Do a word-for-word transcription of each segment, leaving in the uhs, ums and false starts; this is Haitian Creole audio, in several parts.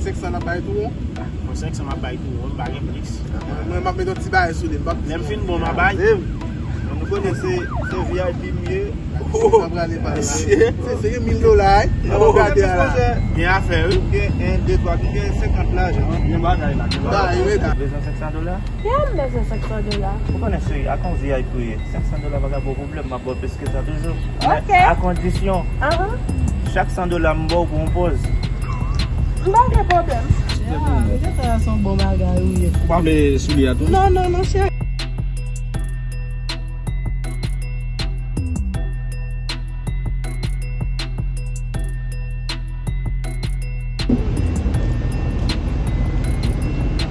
Senk san n ap bay tou won? Bon, senk san m ap bay tou won, m pa gen plis. Mwen, mwen, m ap met yon ti bagay sou li. M p ap... Lè m fin bon, m a bay. Bon, nou konnen se, se V I P m ye. Senk san prale pa la. Se, se gen mil dola, wi. N ap gade a la. Gen afè, wi. Gen en, de, twa, gen senkant lajan. Gen bagay la, gen bagay. Ba, wi, da. Bezwen senk san dola? Yeah, m bezwen senk san dola. Ou konnen se ak yon V I P ou ye. Senk san dola pa ka ba w pwoblèm, m ap ba w plis ke sa toujou. Ok. Men a kondisyon, chak san dola m ba w pou yon pòz. M pa gen pwoblèm. Yeah, sa se yon bon bagay ou ye. Ou pa vle soulye a tou? Non, non, non, cheri.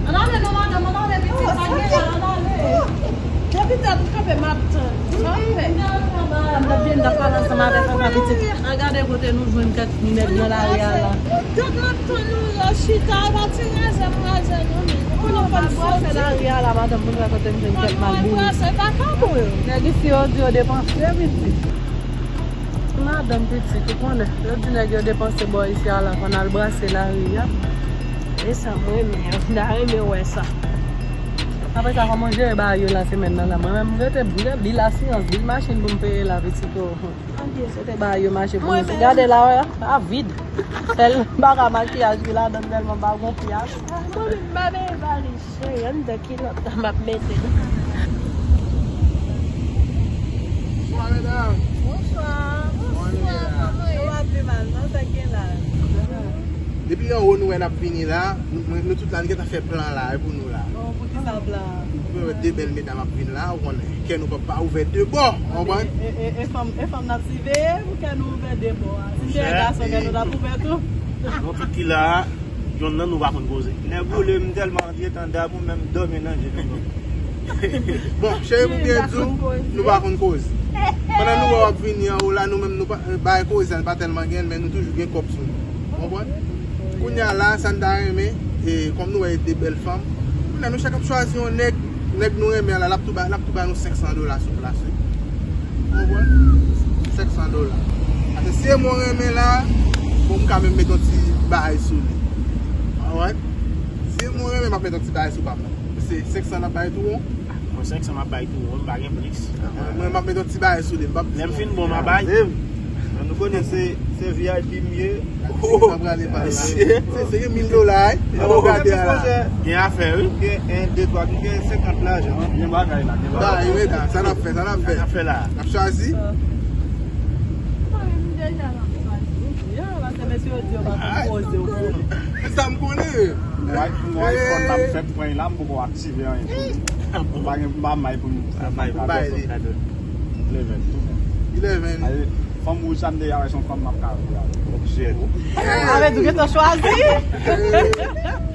Ann ale non, madanm, ann ale pitit, sa gen la, ann ale. Depi tèt ou kanpe, m ap tann. Sa w fè? M t ap vin, m t ap pale ansanm avèk papa pitit. An gade kote nou jwenn kèk nèg nan lari a la. Tèt m ap tann nou yo chita, e pa ti raze m raze nou menm. Ou konnen fò n sote lari a la, madanm, pou n wè kote n jwenn kèk malbourik. Nèg isi yo di yo depanse, pitit. Madanm pitit, ou konnen, yo di nèg yo depanse bò isi a la, fò n al brase lari a. E sa m renmen an, m ta renmen wè sa. Apre sa, kòman w jere bagay yo la semèn nan la? Mwen menm, m rete, m gen bil asirans, bil machin pou m peye la, pitit o. Anbyen, se te bagay yo mache pou nou. Gade la, wè, a vid. Sèl bagay makiyaj ki ladan tèlman pa gon pyas. Mwen menm, m pa peye valiz. Cheri, anndan kilòt la m ap mete. Bonswa, medam. Bonswa. Bonswa, kòman ye? Nou pa pi mal, non, sa k gen la. Depi anwo nou wè n ap vini la, nou, nou tout la, nou gentan fè plan la, e pou nou la. Bon, poukisa plan an? Pou wè de bèl medam ap vin la, ou konnen, kè nou p ap pa ouvè de bò, ou konprann? E, e, e fanm, e fanm n ap siveye, pou kè nou ouvè de bò a. Si se yon gason, kè nou t ap ouvè tou. Nou tout ki la a, yonn nan nou pa konn koze. Nèg ou le m tèlman antre tandab ou menm dòmi nan je nou. Bon, cheri, pou byen di w, nou pa konn koze. Pandan nou wè w ap vini anwo la, nou menm nou pa, bagay koze a, n pa tèlman gen l, men nou toujou gen kòb sou nou. Konprann? Kounye a la, sa n ta renmen, e, kòm nou wè e de bèl fanm, kounye a nou chak ap chwazi yon nèg, nèg nou renmen an la, l ap tou ba, l ap tou ba nou senk san dola sou plas, wi. Konprann? Senk san dola. Paske si e mwen renmen la, bon, m ka menm met yon ti bagay sou li. Alright? Si e mwen renmen, m ap met yon ti bagay sou papa. Se senk san n ap bay tou won? Mwen senk san m ap bay tou won, m pa gen plis. Mwen, mwen, m ap met yon ti bagay sou li. M p ap... Lè m fin bon, m a bay. Nou konnen se, se V I P m ye. Sa prale pa la. Se, se gen mil dola, wi. N ap gade a la. Gen afè, wi. Gen en, de, twa, gen senkant lajan. Gen bagay la, gen bagay. Ba, wi, sa n ap fè, sa n ap fè. Sa n ap fè la. N ap chwazi. Mwen menm deja m ap chwazi. Ya, paske mesye yo di yo pa konn poze w. Sa m konnen. Mwen, mwen, iPhone la m fèt pran la, m poko aktive anyen tou. M pa gen, m pa may pou m, m pa bay li. Eleven tou. Eleven. Aye, fanm wouj sa m deja wè se yon fanm m ap ka viv avè l. Objet. Avè tou gentan chwazi.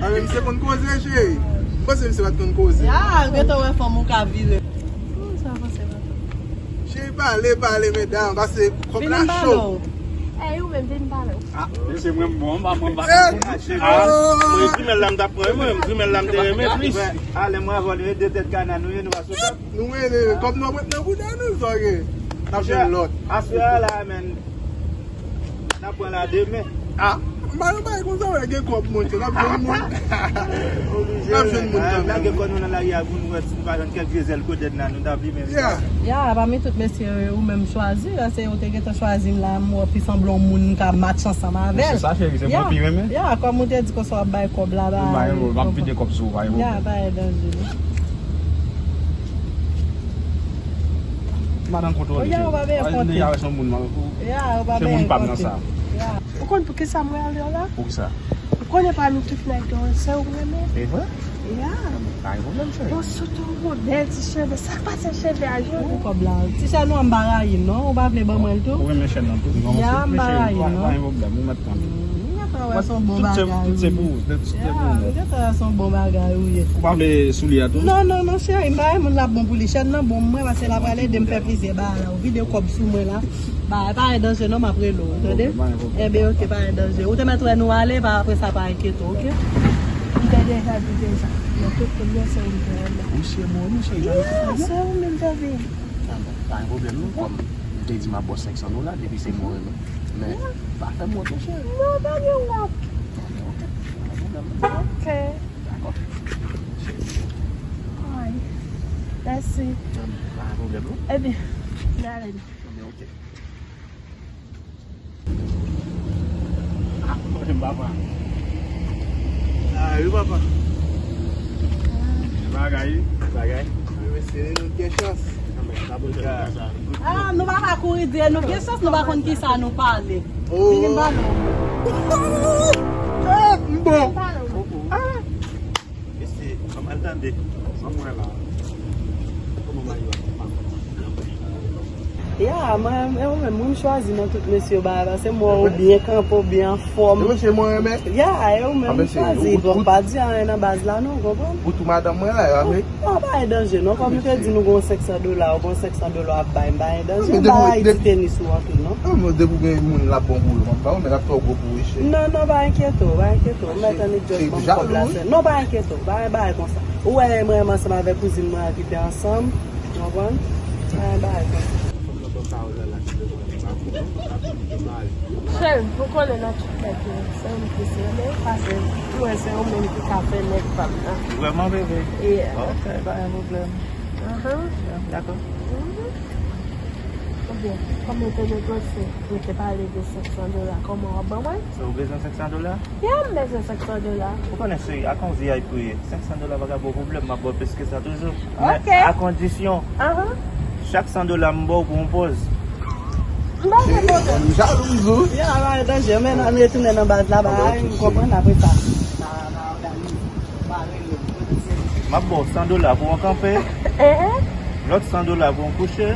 Avè misye konn koze, cheri. M panse misye pa t konn koze. Ya, gentan wè fanm ou ka vire. Sa panse madanm. Cheri, pale, pale, medam, pase kòb la cho. Ey, ou menm, vin pale. Ah, mesye, mwen m bon, m pa, mwen m pa konn achte. Ah, mwen grimèl la m t ap pran, mwen menm, grimèl la m te renmen plis. Ah, lè mwen avè w, nou de tèt kana, nou ye, nou pa sou tèt. Nou rele, kòb nou ap ret nan bouda nou, sa gen. N ap jwenn lòt. Aswè a la, men. N ap pran la demen. Ah, m pa nan bagay konsa, wè, gen kòb, monchè, n ap jwenn moun. N ap jwenn moun kanmenm. Lage kò nou nan lari a pou nou wè si nou pa jwenn kèk vye zèl kodèn la, nou ta plimen. Ya, pami tout mesye ou menm chwazi, se ou te gentan chwazi m la, m wè w pi sanble yon moun m ka match ansanm avè l. Se sa, cheri, se mwen pi renmen. Ya, kòm ou te di konsa w ap bay kòb la, ba. M ap vide kòb sou ou, pa gen pwoblèm. Ya, pa gen danje, non. Madan kontwole, cheri. Ou pa bezwen konte. Deja wè se yon moun, se moun pa m nan sa. Ya. Ou konn poukisa mwen ale la? Poukisa? Ou konnen pami tout nèg yo, se ou m renmen. E vre? Ya. Pa gen pwoblèm, cheri. Bon, sot ou gon bèl ti cheve, sa k pase cheve a, joli? Ou kòb la. Ti chèn ou an m pa rayi l, non. Ou pa vle ban mwen l tou? Ou renmen chèn nan tou? Ya, m pa rayi l, non. Pa gen pwoblèm, ou mèt pran. Tout se, tout se pou ou. Tout se pou ou. Ya, se yon bon bagay ou ye. Ou pa vle soulye a tou? Non, non, non, cheri, m pa renmen moun l ap bon pou li. Chèn nan bon mwen, paske l ap pral ede m fè plizyè bagay la. Ou vide kòb sou mwen la. Ba, pa gen danje non, m ap rele w, tande? Enben, oke, pa gen danje. Ou te mèt wè nou ale, pa, apre sa, pa enkyete w, oke? M te deja di deja. Nan tout moun yo, se ou m te renmen. Ou serye, ou serye, jan nou te fè yo? Se ou menm, Javi. Ah, bon, pa gen pwoblèm non, kòm m te di m ap ba w senk san dola, depi se mwen renmen. Men, pa fè m wont non, cheri. Non, pa gen wont. Enben, oke. Si. Pa gen pwoblèm, non? Ebyen, n ale. Ebyen, ok. Ah, mwen menm papa. Ah, wi, papa. Bagay, bagay. Wi, mesye, nou gen chans. Ah, nou pa ka kouri di, nou gen chans, nou pa konn ki sa nou pale. Oh. Vini ba nou. Eh, m bon. Ah. Mesye, an m al tande. An m wè la. Kòman mayo a? Ya, mwen, e ou menm, mwen m chwazi nan tout mesye yo bagay, paske m wè ou byen kanpe, ou byen anfòm. E mesye mwen renmen. Ya, e ou menm m chwazi. Donk pa di anyen nan baz la non, ou konprann? Pou tou madanm mwen la, yo ame. Non, pa gen danje non, kòm yo te di nou gon senk san dola, ou gon senk san dola ap bay, m pa gen danje, m pa bay ti tenis ou an tou non. Non, men depi ou gen moun l ap bon pou ou, m ap ba ou, men l ap twò gwo pou ou, wi, cheri. Non, non, pa enkyete w, pa enkyete w. M mèt annik just ban m kòb la sèl. Non, pa enkyete w, pa gen bagay konsa. Ou wè, mwen menm ansanm avèk kouzin mwen an ki te ansanm, ou konprann? Pa gen bagay konsa. Cheri, ou konnen nan tout nèg yo, se ou m plis renmen, paske mwen se ou menm ki ka fè nèg pa m nan. Vrèman, bebe? Yeah. Ok, pa gen pwoblèm. Ahan. Dakò. Mhm. Ebyen, kòm yo te negosye, yo te pale de senk san dola, kòman w ap ban mwen? So, ou bezwen senk san dola? Yeah, m bezwen senk san dola. Ou konnen, cheri, ak yon vi ay priye, senk san dola pa ka ba w pwoblèm, m ap ba w plis ke sa toujou. Men, ok, a kondisyon, ahan, chak san dola m ba w pou yon pòz. M pa fè pòz. Jalou, m di w. Ya, pa gen danje, men n retounen nan baz la, bagay, m konprann apre sa. N a, n a òganize. M ap ba w san dola pou yon kanpe, lòt san dola pou yon kouche,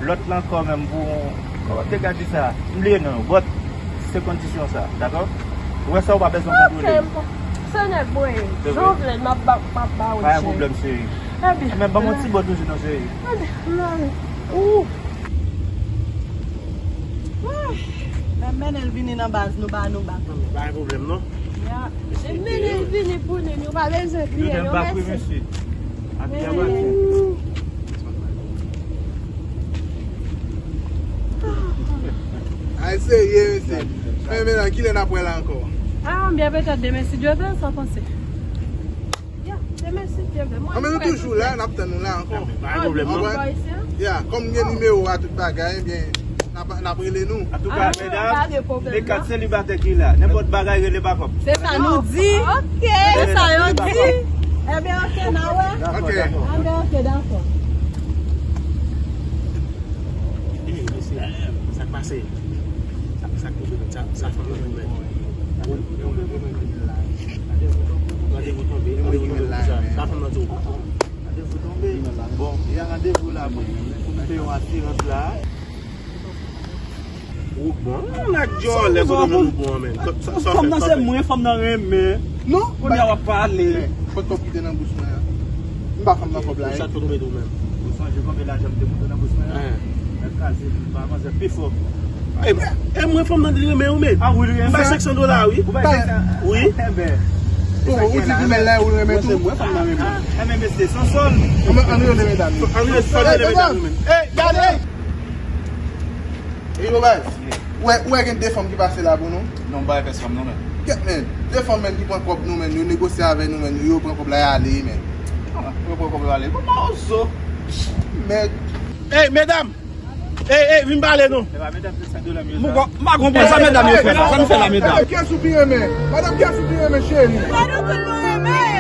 lòt la ankò menm pou yon, kòman te ka di sa? M bliye non yo, but se kondisyon sa, dakò? Ou wè sa, ou pa bezwen kontrole m. Se nèg mwen ye. Jan w vle, m ap ba, m ap ba ou cheri. Pa gen pwoblèm, cheri. Ebyen, men ban m yon ti bò toujou non, cheri. Ebyen, m nan. Ooh. Menm mennen l vini nan baz, nou ba nou bak. Pa gen pwoblèm non. Ya. Menm mennen l vini pou nou, nou pa bezwen kriye non, mèsi. Ay, serye, mesye. Men, men, kilè n ap wè la ankò? Ah, byen petèt demen, si Dye vle, sa w panse? Ya, demen, si Dye vle. Mwen, ah, men nou toujou la, n ap tann nou la ankò. Pa gen pwoblèm non. Ya, kòm gen nimewo a tout bagay, ebyen, n ap, n ap rele nou. Antouka, medam, pa gen pwoblèm, e kat selibatè ki la. Nenpòt bagay, rele bakòp. Se sa nou di. Ok. Se sa yo di. Ebyen, ok, n a wè. Ok. Ebyen, ok, dakò. Ey, mesye, sa k pase? Sa, sa k pase? Sa, sa fanm nan di w menm. Randevou tonbe, randevou tonbe pou sa. Sa fanm nan di w. Randevou tonbe. Bon, y a randevou la, mwen. Pou m peye yon asirans la. Ou bon, nèg dyòlè, kote w jwenn ou bon an, men. Fanm nan se mwen, fanm nan renmen. Non. Kounye a w ap pale. Men, kote kòb ki te nan bous mwen an? M ba fanm nan kòb la, wi. Sa tonbe tou menm. Ou sonje konbyen lajan m te moute nan bous mwen an? Mwen kraze li, m pa manzè pi fò. E, e mwen fanm nan li renmen ou, men. Ah, wi, li renmen. M bay senk san dola, wi. Ou bay senk san? Wi. Enben. Bon, ou di gimèl la, ou renmen tou? Mwen se mwen fanm nan renmen. Enben, mesye, san sòl. Ann, ann rele medam yo. Ann rele, ann rele medam yo, men. Ey, gade! Ey, yo, baz. Ou wè, ou wè gen de fanm ki pase la pou nou? Non, m pa wè pèsonn non, men. Kèt, men. De fanm, men, ki pran kòb nou, men. Yo negosye avè nou, men. Yo pran kòb la, y ale, men. Ah, yo pran kòb la, y ale. Bon, mawozo. Men. Ey, medam! Ey, ey, vin pale non. E pa medam, se senk dola m yo sa. M pa konprann sa medam yo fè la. Sa nou fè la, medam? Kiyès ou pi renmen? Madanm, kiyès ou pi renmen, cheri? Madanm, tout nou renmen.